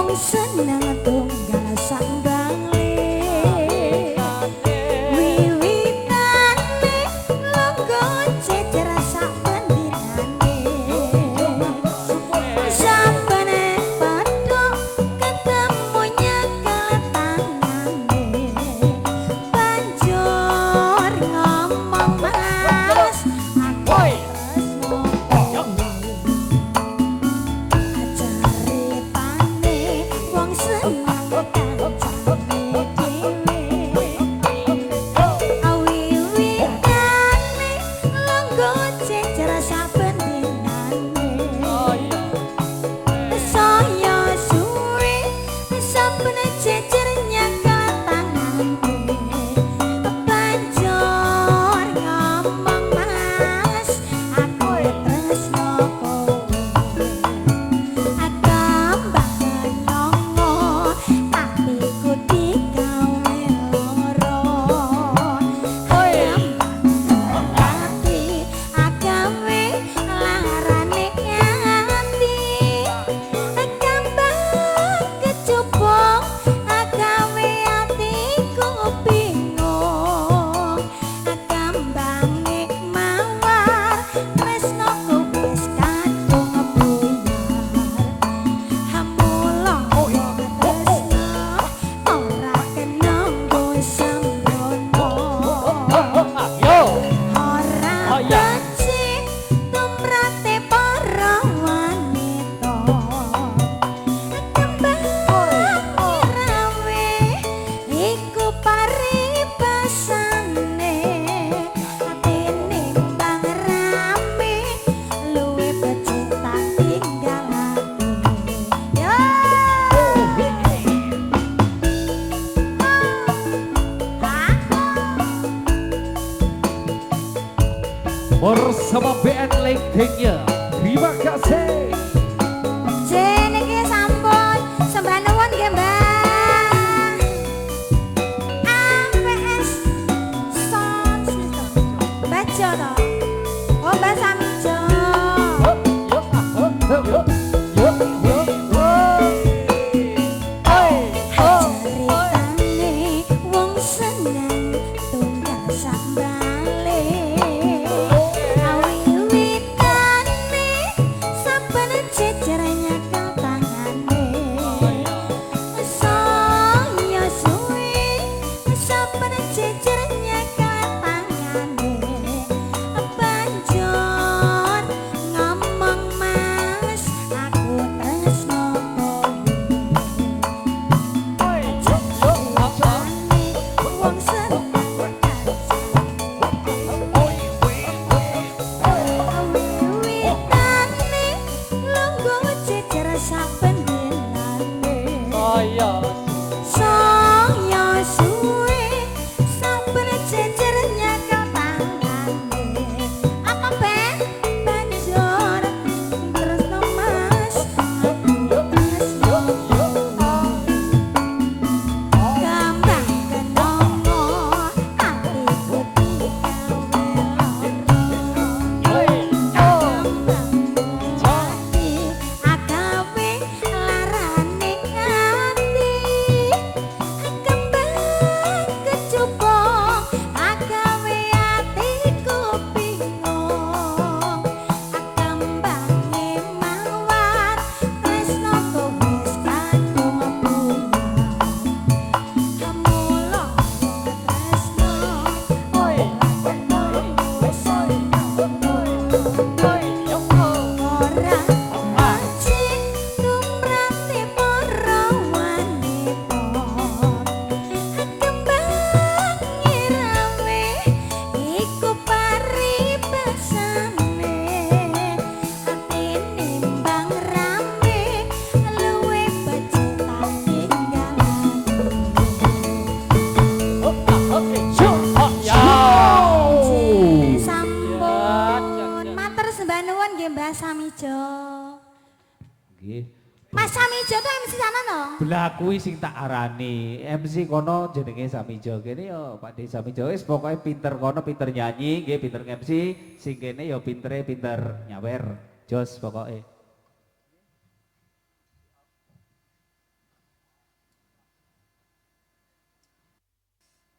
Wong seneng tunggal sambale. Wiwitane longgo jejer sak bendinane. Sampene padha ketemu nyekel tangane. Banjur ngomong, "Mas, aku tresno kowe." Ceritane wong seneng kancane dhewe. Wiwitane longgo jejer saben dinane. Saya suwe saben jejer nyekel tangane. Banjur ngomong, "Mas, aku tresno kowe." Kembang kenanga atiku digawe lara. Kembang ati agawe larane ati. Kembang kecubung agawe atiku bingung. Kembange mawar tresnoku wis kadung buyar. Hamula wong tresno ora kena nggo sembrono. Yo. Ora becik tumrape para wanita. Kembang rawe iku paribasane. Tinimbang rame luwih becik tak tinggalake. Yo. Bersama BN Lengkengnya. Terima kasih. Niki sampun sembah nuwun nggih, Mbah. APS Sound System. Mbah Jo to? Oh, Mbah Samijo. Yo, yo, yo, yo, yo, yo. Ceritane wong seneng tunggal sambale. Wiwitane saben jejer nyekel tangane. Saya suwe saben jejer nyekel tangane. Banjur ngomong, "Mas, aku tresno kowe." Ceritane wong seneng wiwitane lungguh jejer saben dinane. Saya suwe saben jejer nyekel tangane. Apa, Ben? Banjur tresno, "Mas, aku tresno kowe." Kembang kenanga atiku digawe lara. Kembang ati agawe larane ati. Kembang kecubung agawe atiku bingung. Kembange mawar tresnoku wis kadung buyar. Hamula wong tresno ora kena sembrono. Ora becik tumrape para wanita. Kembang rawe iku paribasane. Tinimbang rame luwih becik tak tinggalake. Sampun matur sembah nuwun nggih, Mbah Samijo. Nggih. Mas Samijo tuh MC sana no? Belah kuwi sing tak arani. MC kono jenenge Samijo. Kene yo Pak De Samijo wis pokoke pinter kono, pinter nyanyi, nggih pinter MC, sing kene yo pintere pinter nyawer. Jos pokoke.